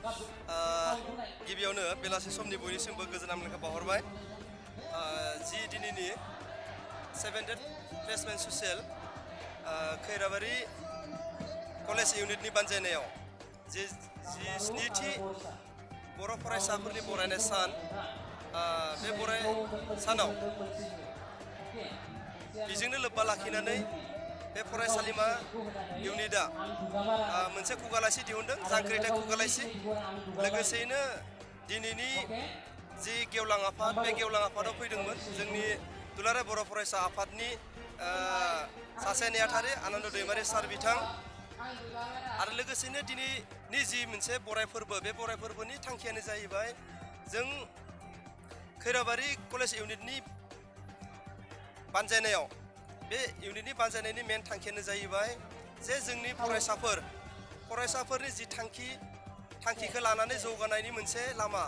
गिबियावनो बेलासि समनि बयनिसिमबो गोजोन हामलायनायखौ बावहरबाय। जि दिनैनि 7th freshmen social Khairabari college इउनिटनि बानजायनायाव जे 17थि बर' फरायसाफोरनि बरायनाय सान, बे बराय सानाव बेजोंनो लोब्बा लाखिनानै बे फरायसालिमा इउनिटआ मोनसे खुगालासि दिहुनदों, जांख्रिथाय खुगालासि। लोगोसेयैनो दिनैनि जि गेवलां आफाद, बे गेवलां आफादाव फैदोंमोन जोंनि दुलाराय बर' फरायसा आफादनि सासे नेहाथारि आनन्द दैमारि सार बिथां, आरो लोगोसेनो दिनैनि जि मोनसे बराय फोरबो, बे बराय फोरबोनि थांखियानो जाहैबाय जों खैराबारि कलेज इउनिटनि बानजायनायाव, बे इउनिटनि बानजायनायनि मेन थांखियानो जाहैबाय जे जोंनि फरायसाफोरनि जि थांखिखौ लानानै जौगानायनि मोनसे लामा,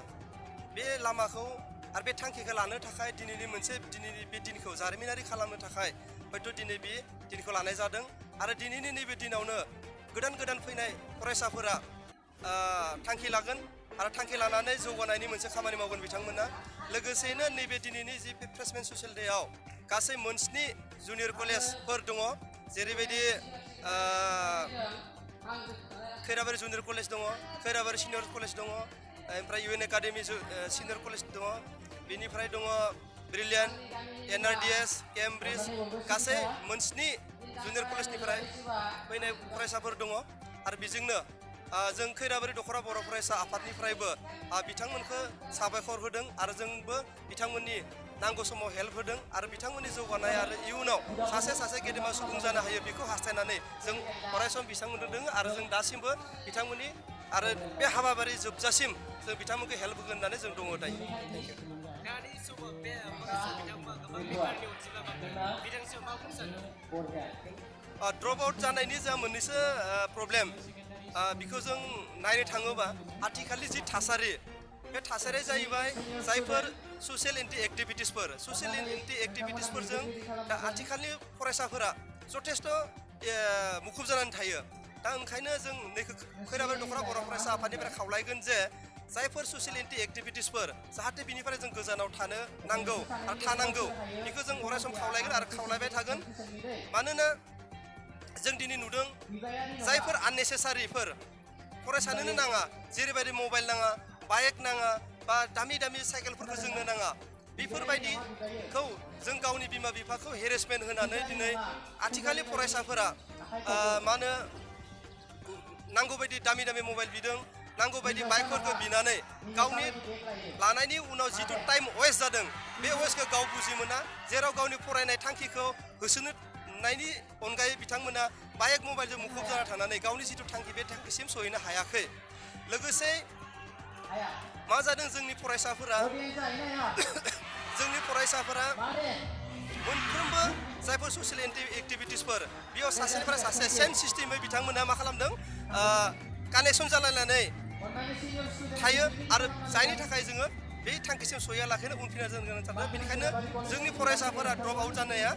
बे लामाखौ आरो बे थांखिखौ लानो थाखाय दिनैनि बे दिनखौ जारिमिनारि खालामनो थाखाय हयथ' दिनै बे दिनखौ लानाय जादों। आरो दिनैनि नैबे दिनावनो गोदान फैनाय फरायसाफोरा थांखि लागोन आरो थांखि लानानै जौगानायनि मोनसे खामानि मावगोन बिथांमोना। लोगोसेयैनो नैबे दिनैनि जि फ्रेशमेन ससियेल डेआव गासै मोनस्नि जुनियर कलेजफोर दङ, जेरैबायदि खैराबारि जुनियर कलेज दङ, खैराबारि सिनियर कलेज दङ, ओमफ्राय U N academy senior college दङ, बेनिफ्राय दङ ब्रिलियान्ट, NRDS, केम्ब्रिज, गासै मोनस्नि जुनियर कलेजनिफ्राय फैनाय फरायसाफोर दङ। आरो बेजोंनो जों खैराबारि दख'रा बर' फरायसा आफादनिफ्रायबो बिथांमोनखौ साबायखर होदों आरो जोंबो बिथांमोननि नांगौ समाव हेल्प होदों आरो बिथांमोननि जौगानाय आरो इयुनाव सासे गेदेमा सुबुं जानो हायो बेखौ हास्थायनानै जों अरायसम बिथांमोननो दोङो आरो जों दासिमबो बिथांमोननि आरो बे हाबाफारि जोबजासिम जों बिथांमोनखौ हेल्प होगोन होननानै जों दङ दायो। दानि समाव बे फरायसा बिथांमोना गोबां बेखारनि अनजिमा बांदों, बिथांनि सायाव मा बुंनो सानो? ड्रप आउट जानायनि जा मोननैसो प्रब्लेम, बेखौ जों नायनो थाङोबा आथिखालनि जि थासारि, बे थासारिया जाहैबाय जायफोर ससियेल एक्टिभिटिसफोरजों दा आथिखालनि फरायसाफोरा जथेस्थ' मुखुब जानानै थायो। दा ओंखायनो जों खैराबारि दख'रा बर' फरायसा आफादनिफ्राय खावलायगोन जे जायफोर ससियेल एक्टिभिटिसफोर जाहाथे बिनिफ्राय जों गोजानाव थानो नांगौ आरो थानांगौ, बेखौ जों अरायसम खावलायगोन आरो खावलायबाय थागोन। मानोना जों दिनै नुदों जायफोर आननेसेसारिफोर फरायसानोनो नाङा, जेरैबायदि मबाइल नाङा, बाइक नाङा, बा दामि साइकेलफोरखौ जोंनो नाङा, बेफोरबायदिखौ जों गावनि बिमा बिफाखौ हेरेसमेन्ट होनानै दिनै आथिखालनि फरायसाफोरा नांगौ बायदि दामि मबाइल बिदों, नांगौ बायदि बाइकफोरखौ बिनानै गावनि लानायनि उनाव जिथु टाइम वेस्ट जादों, बे वेस्टखौ गाव बुजि मोना, जेराव गावनि फरायनाय थांखिखौ होसोनायनि अनगायै बिथांमोना बाइक मबाइलजों मुखुब जाना थानानै गावनि जिथु थांखि, बे थांखिसिम सहैनो हायाखै। लोगोसे मा जादों, जोंनि फरायसाफोरा मोनफ्रोमबो जायफोर ससियेल एक्टिभिटिसफोर, बेयाव सासेनिफ्राय सासे सेम सिस्टेमै बिथांमोना मा खालामदों, कानेक्सन जालायनानै थायो आरो जायनि थाखाय जोङो बे थांखिसिम सहैयालाखैनो उनफिनना जानो गोनां जादों। बेनिखायनो जोंनि फरायसाफोरा ड्रप आउट जानाया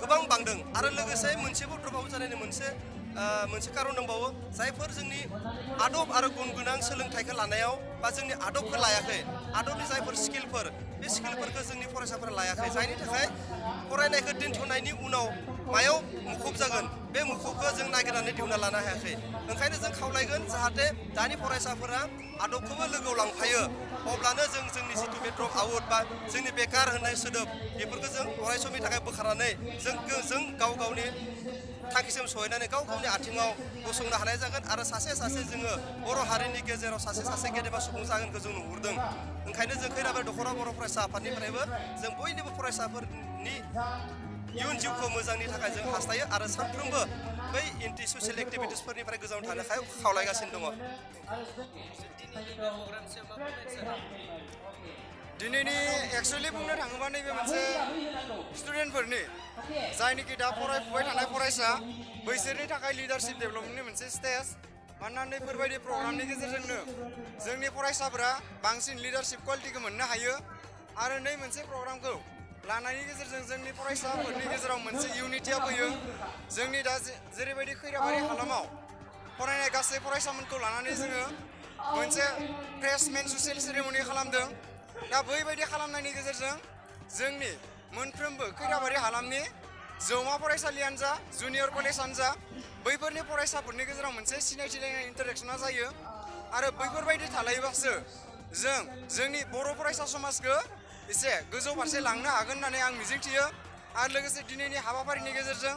गोबां बांदों। आरो लोगोसे मोनसेबो ड्रप आउट जानायनि मोनसे कारन दंबावो, जायफोर जोंनि आदब आरो गुन गोनां सोलोंथाइखौ लानायाव बा जोंनि आदबखौ लायाखै, आदबनि जायफोर स्किलफोर, बे स्किलफोरखौ जोंनि फरायसाफोरा लायाखै, जायनि थाखाय फरायनायखौ दोनथ'नायनि उनाव मायाव मुखुब जागोन, बे मुखुबखौ जों नागिरनानै दिहुनना लानो हायाखै। ओंखायनो जों खावलायगोन जाहाथे दानि फरायसाफोरा आदबखौबो लोगोआव लांफायो, अब्लानो जोंनि जिथु बे ड्रप आउट बा जोंनि बेकार होननाय सोदोब, बेफोरखौ जों अरायसमनि थाखाय बोखारनानै जों गावनि थांखिसिम सहैनानै गावनि आथिङाव गसंनो हानाय जागोन आरो सासे जोङो बर' हारिनि गेजेराव सासे गेदेमा सुबुं जागोनखौ जों नुहुरदों। ओंखायनो जों खैराबारि दख'रा बर' फरायसा आफादनिफ्रायबो जों बयनिबो फरायसाफोरनि इयुन जिउखौ मोजांनि थाखाय जों हास्थायो आरो सानफ्रोमबो बै एन्टि ससियेल एक्टिभिटिसफोरनिफ्राय गोजानाव थानो थाखाय खावलायगासिनो दङ। दिनैनि एक्सुवेलि बुंनो थाङोबा नैबे मोनसे स्टुडेन्टफोरनि जायनोखि दा फरायफुबाय थानाय फरायसा, बैसोरनि थाखाय लिडारशिप डेभेलपमेन्टनि मोनसे स्टेज। मानोना नैफोरबायदि प्रग्रामनि गेजेरजोंनो जोंनि फरायसाफोरा बांसिन लिडारशिप क्वालिटिखौ मोननो हायो आरो नै मोनसे प्रग्रामखौ लानायनि गेजेरजों जोंनि फरायसाफोरनि गेजेराव मोनसे इउनिटिया फैयो। जोंनि दा जेरैबायदि खैराबारि हालामाव फरायनाय गासै फरायसामोनखौ लानानै जोङो मोनसे फ्रेशमेन ससियेल सेरेमनि खालामदों दा बैबायदि खालामनायनि गेजेरजों जोंनि मोनफ्रोमबो खैराबारि हालामनि जौमा फरायसालियानो जा जुनियर कलेजानो जा बैफोरनि फरायसाफोरनि गेजेराव मोनसे सिनायथिलायनाय इन्टारेक्सना जायो आरो बैफोरबायदि थालायोबासो जों जोंनि बर' फरायसा समाजखौ एसे गोजौ फारसे लांनो हागोन होननानै आं मिजिंथियो आरो लोगोसे दिनैनि हाबाफारिनि गेजेरजों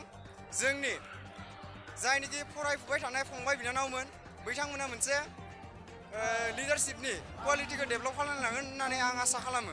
जोंनि जायनोखि फरायफुबाय थानाय फंबाय बिनानावमोन बिथांमोना मोनसे लिडारशिपनि क्वालिटिखौ डेभेलप खालामलांगोन होननानै आं आसा खालामो